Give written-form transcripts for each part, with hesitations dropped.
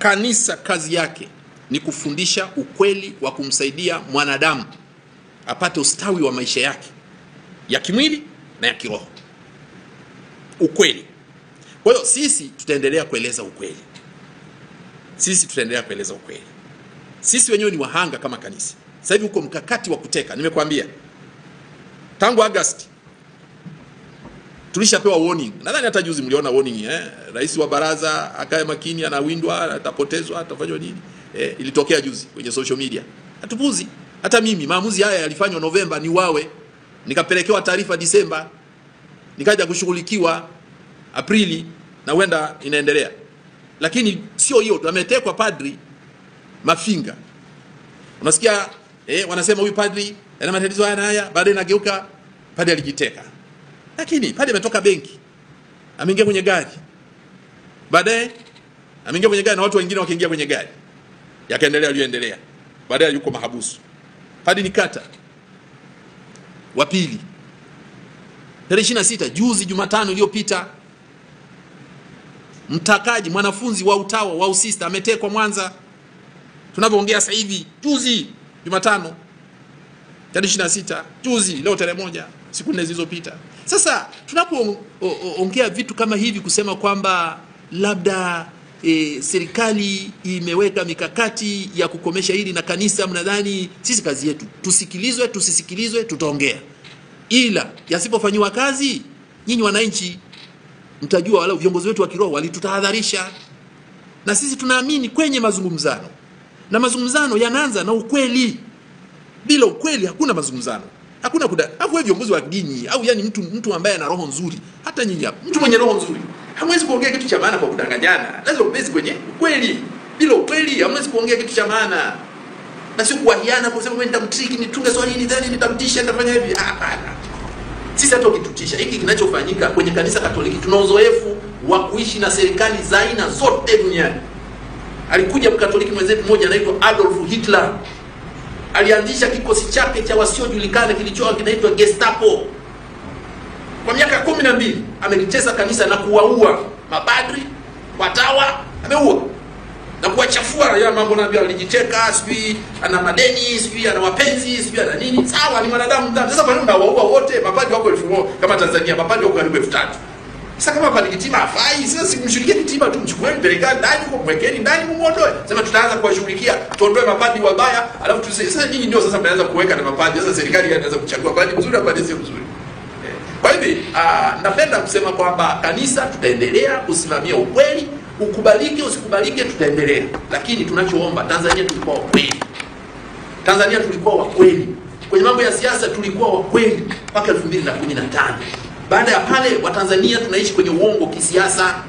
Kanisa kazi yake ni kufundisha ukweli wa kumsaidia mwanadamu apate ustawi wa maisha yake ya kimwili na ya kiroho. Ukweli. Kwa hiyo sisi tutaendelea kueleza ukweli. Sisi tutaendelea kueleza ukweli. Sisi wenyewe ni wahanga kama kanisa. Sasa hivi uko mkakati wa kuteka, nimekuambia. Tangu Agosti tulishapewa warning. Nadhani hata juzi mliona warning, Rais wa baraza akae makini, anawindwa, atapotezwa, atafanywa nini? Ilitokea juzi kwenye social media. Hatupuzi. Hata mimi maamuzi haya yalifanywa Novemba ni wawe. Nikapelekewa taarifa Disemba. Nikaja kushughulikiwa Aprili na huenda inaendelea. Lakini sio hiyo, ametekwa Padri Mafinga. Unasikia wanasema huyu padri ana matatizo haya na haya, baadaye nageuka padri alijiteka. Lakini padri ametoka benki, ameingia kwenye gari. Baadaye ameingia kwenye gari na watu wengine wakaingia kwenye gari. Yakaendelea aliyoendelea. Baadaye yuko mahabusu. Padri Nikata wa pili. Tarehe 26 juzi Jumatano iliyopita, mtakaji mwanafunzi wa utawa wa usista ametekwa Mwanza. Tunapoongea sasa hivi juzi Jumatano tarehe 26, juzi leo tarehe 1, siku nne zilizopita. Sasa tunapoongea vitu kama hivi, kusema kwamba labda serikali imeweka mikakati ya kukomesha hili na kanisa, mnadhani sisi kazi yetu tusikilizwe tusisikilizwe, tutaongea. Ila yasipofanywa kazi, nyinyi wananchi mtajua, wala viongozi wetu wa kiroho walitutahadharisha. Na sisi tunaamini kwenye mazungumzano. Na mazungumzano yanaanza na ukweli. Bila ukweli hakuna mazungumzano. Hakuna kuda. Hapo wewe viongozi wa dini au yani mtu ambaye ana roho nzuri, hata nyinyi hapa, mtu mwenye roho nzuri, hamwezi kuongea kitu cha maana kwa kudanganyana. Lazima ubezi kwenye ukweli. Bila ukweli hamwezi kuongea kitu cha maana. Na sio kuwahiana kwa sababu mimi nitamtriki, nitunge swali hili then nitamtisha, nitafanya hivi. Hapana. Sisi hata ukitutisha, hiki kinachofanyika kwenye kanisa Katoliki, tuna uzoefu wa kuishi na serikali za aina zote duniani. Alikuja Mkatoliki mwenzetu mmoja anaitwa Adolf Hitler. Alianzisha kikosi chake cha wasiojulikana kilichokuwa kinaitwa Gestapo. Kwa miaka 12 amelitesa kanisa na kuwaua mapadri, watawa, ameua na kuwachafua. Ya mambo naambia alijiteka, sijui ana madeni, sijui ana wapenzi, sijui ana nini. Sawa, ni mwanadamu mdhambi. Sasa kwa nini unawaua wote? Mapadri wako 1000 kama Tanzania, mapadri wako karibu 3000. Sasa kama padri Kitima hafai, sasa simshughulikie Kitima tu, mchukueni mpelekeni ndani huko, mwekeni ndani mumuondoe. Sema tutaanza kuwashughulikia, tuondoe mapadri wabaya, alafu sasa nyinyi ndio sasa mnaanza kuweka na mapadri. Sasa serikali inaanza kuchagua padri mzuri na padri sio mzuri. Kwa hivi napenda kusema kwamba kanisa tutaendelea kusimamia ukweli, ukubalike usikubalike tutaendelea. Lakini tunachoomba, Tanzania tulikuwa wa kweli. Tanzania tulikuwa wa kweli. Kwenye mambo ya siasa tulikuwa wa kweli mpaka 2015. Baada ya pale Watanzania tunaishi kwenye uongo kisiasa,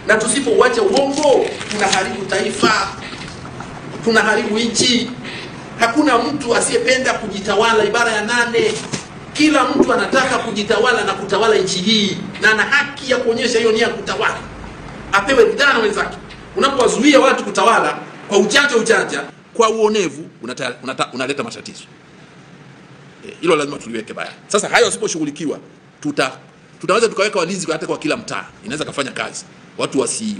na tusipouacha uongo tunaharibu taifa, tunaharibu nchi. Hakuna mtu asiyependa kujitawala, ibara ya 8. Kila mtu anataka kujitawala na kutawala nchi hii, na ana haki ya kuonyesha hiyo nia kutawala. Apewe ridhaa na wenzake. Unapowazuia watu kutawala kwa ujanja, kwa uonevu, unaleta matatizo. Hilo lazima tuliweke bayana. Sasa hayo yasiposhughulikiwa, tutaweza tukaweka walinzi hata kwa kila mtaa. Inaweza kafanya kazi. Watu wasi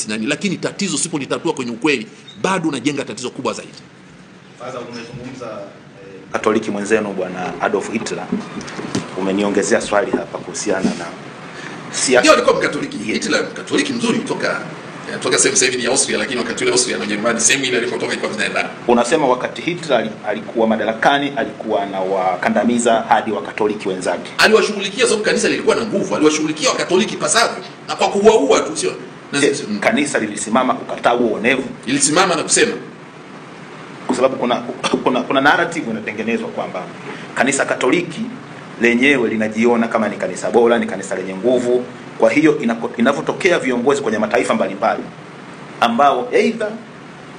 nani, lakini tatizo usipolitatua kwenye ukweli, bado unajenga tatizo kubwa zaidi. Sasa umezungumza Katoliki mwenzenu bwana Adolf Hitler. Umeniongezea swali hapa kuhusiana na siasa. Ndio, alikuwa Mkatoliki. Hitler Mkatoliki mzuri kutoka sehemu sasa hivi ni Austria, lakini wakati ule Austria na Ujerumani sehemu ile alikotoka ilikuwa zinaendana. Unasema wakati Hitler alikuwa madarakani alikuwa anawakandamiza hadi Wakatoliki wenzake. Aliwashughulikia sababu kanisa lilikuwa na nguvu, aliwashughulikia Wakatoliki pasavyo na kwa kuwaua tu, sio? Kanisa lilisimama kukataa uonevu. Lilisimama na kusema, kwa sababu kuna narrative inatengenezwa kwamba kanisa Katoliki lenyewe linajiona kama ni kanisa bora, ni kanisa lenye nguvu. Kwa hiyo inavyotokea viongozi kwenye mataifa mbalimbali ambao either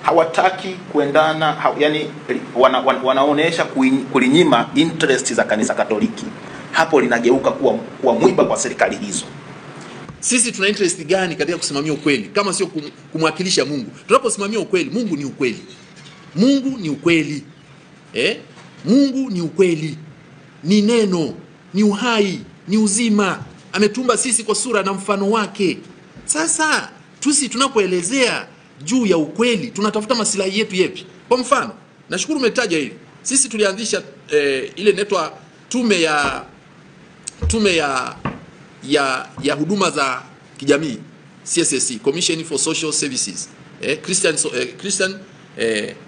hawataki kuendana, yani wanaonesha kulinyima interest za kanisa Katoliki, hapo linageuka kuwa mwiba kwa serikali hizo. Sisi tuna interest gani katika kusimamia ukweli kama sio kumwakilisha Mungu? Tunaposimamia ukweli, Mungu ni ukweli. Mungu ni ukweli. Mungu ni ukweli. Ni neno, ni uhai, ni uzima. Ametumba sisi kwa sura na mfano wake. Sasa tusi tunapoelezea juu ya ukweli, tunatafuta maslahi yetu yepi. Kwa mfano, nashukuru umetaja hili. Sisi tulianzisha ile inaitwa tume ya huduma za kijamii, CSSC, Commission for Social Services, Christian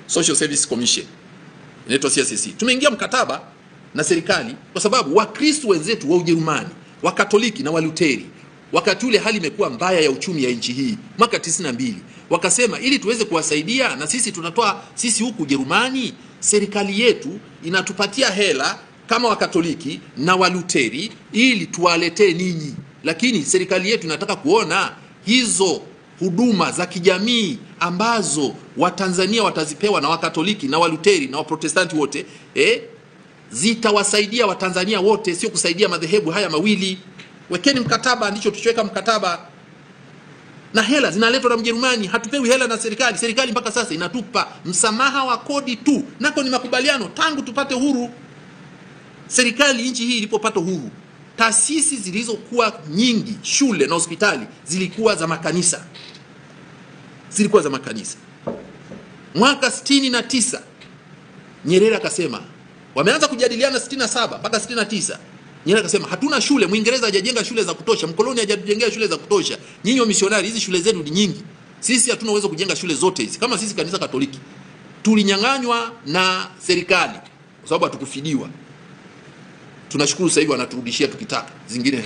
Social Service Commission, inaitwa CSSC. Tumeingia mkataba na serikali kwa sababu Wakristo wenzetu wa Ujerumani, Wakatoliki na Waluteri, wakati ule hali imekuwa mbaya ya uchumi ya nchi hii mwaka 92, wakasema ili tuweze kuwasaidia na sisi tunatoa, sisi huku Ujerumani serikali yetu inatupatia hela kama Wakatoliki na Waluteri ili tuwaletee ninyi, lakini serikali yetu inataka kuona hizo huduma za kijamii ambazo Watanzania watazipewa na Wakatoliki na Waluteri na Waprotestanti wote, zitawasaidia Watanzania wote, sio kusaidia madhehebu haya mawili. Wekeni mkataba, ndicho tuchoweka mkataba. Na hela zinaletwa na Mjerumani, hatupewi hela na serikali. Serikali mpaka sasa inatupa msamaha wa kodi tu, nako ni makubaliano tangu tupate uhuru. Serikali nchi hii ilipopata uhuru, taasisi zilizokuwa nyingi, shule na hospitali, zilikuwa za makanisa. Zilikuwa za makanisa. Mwaka 69 Nyerere akasema, wameanza kujadiliana 67 mpaka 69. Nyerere akasema hatuna shule, Mwingereza hajajenga shule za kutosha, mkoloni hajatujengea shule za kutosha. Nyinyi wa misionari hizi shule zenu ni nyingi. Sisi hatuna uwezo kujenga shule zote hizi. Kama sisi kanisa Katoliki tulinyang'anywa na serikali kwa sababu hatukufidiwa. Tunashukuru sasa hivi wanaturudishia tukitaka. Zingine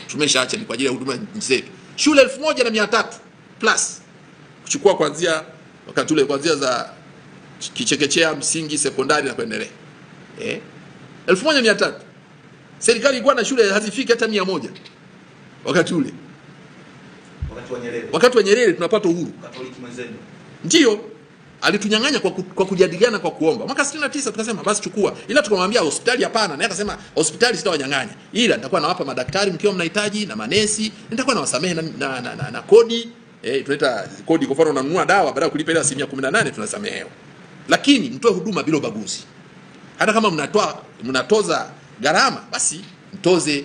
tumeshaacha ni kwa ajili ya huduma zetu. Shule 1300 plus kuchukua kuanzia wakati ule, kuanzia za kichekechea, msingi, sekondari na kuendelea. 1300. Serikali ilikuwa na shule hazifiki hata 100 wakati ule. Wakati wa Nyerere. Wakati wa Nyerere tunapata uhuru. Katoliki mwenzenu. Ndio alitunyang'anya kwa kujadiliana, kwa kuomba. Mwaka 69 tukasema basi chukua. Ila tukamwambia hospitali hapana, naye akasema hospitali sitawanyang'anya. Ila nitakuwa nawapa madaktari mkiwa mnahitaji na manesi, nitakuwa nawasamehe na kodi. Tunaita kodi, kwa mfano unanunua dawa baada ya kulipa ile 18% tunasamehewa. Lakini mtoe huduma bila ubaguzi. Hata kama mnatoza gharama basi mtoze,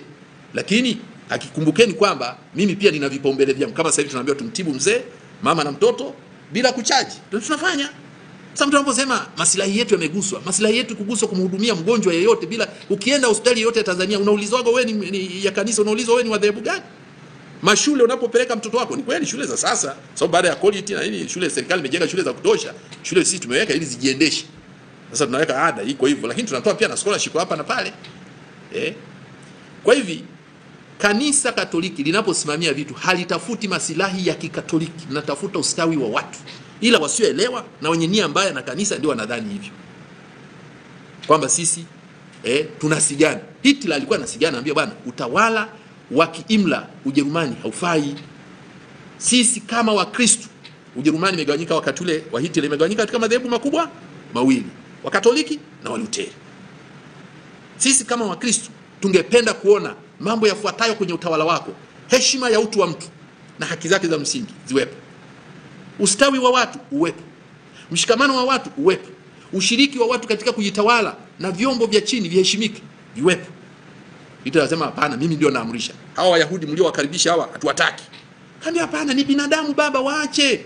lakini akikumbukeni kwamba mimi pia nina vipaumbele vyangu. Kama sasa hivi tunaambiwa tumtibu mzee, mama na mtoto bila kuchaji, ndio tunafanya. Sasa mtu anaposema maslahi yetu yameguswa, maslahi yetu kuguswa kumhudumia mgonjwa yeyote bila, ukienda hospitali yoyote ya Tanzania unaulizwa wewe ni ya kanisa, unaulizwa wewe ni wa dhehebu gani? Mashule unapopeleka mtoto wako, ni kweli shule za sasa, sababu baada ya quality na nini, shule serikali imejenga shule za kutosha, shule sisi tumeweka ili zijiendeshe. Sasa tunaweka ada iko hivyo, lakini tunatoa pia na scholarship hapa na pale. Kwa hivi kanisa Katoliki linaposimamia vitu halitafuti masilahi ya kikatoliki, linatafuta ustawi wa watu. Ila wasioelewa na wenye nia mbaya na kanisa ndio wanadhani hivyo, kwamba sisi tunasigana. Hitler alikuwa anasigana, anambia bwana, utawala wa kiimla Ujerumani haufai. Sisi kama Wakristo, Ujerumani imegawanyika wakati ule wa Hitler, imegawanyika katika madhehebu makubwa mawili, Wakatoliki na Waluteri. Sisi kama Wakristo tungependa kuona mambo yafuatayo kwenye utawala wako: heshima ya utu wa mtu na haki zake za msingi ziwepo, ustawi wa watu uwepo, mshikamano wa watu uwepo, ushiriki wa watu katika kujitawala na vyombo vya chini viheshimike, viwepo. Hitler anasema hapana, mimi ndio naamrisha. Hawa Wayahudi mliowakaribisha hawa hatuwataki. Kaambia hapana, ni binadamu baba, waache.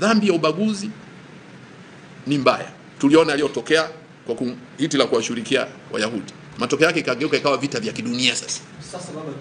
Dhambi ya ubaguzi ni mbaya. Tuliona aliyotokea kwa Hitler kuwashughulikia Wayahudi. Matokeo yake ikageuka ikawa vita vya kidunia sasa. Sasa baba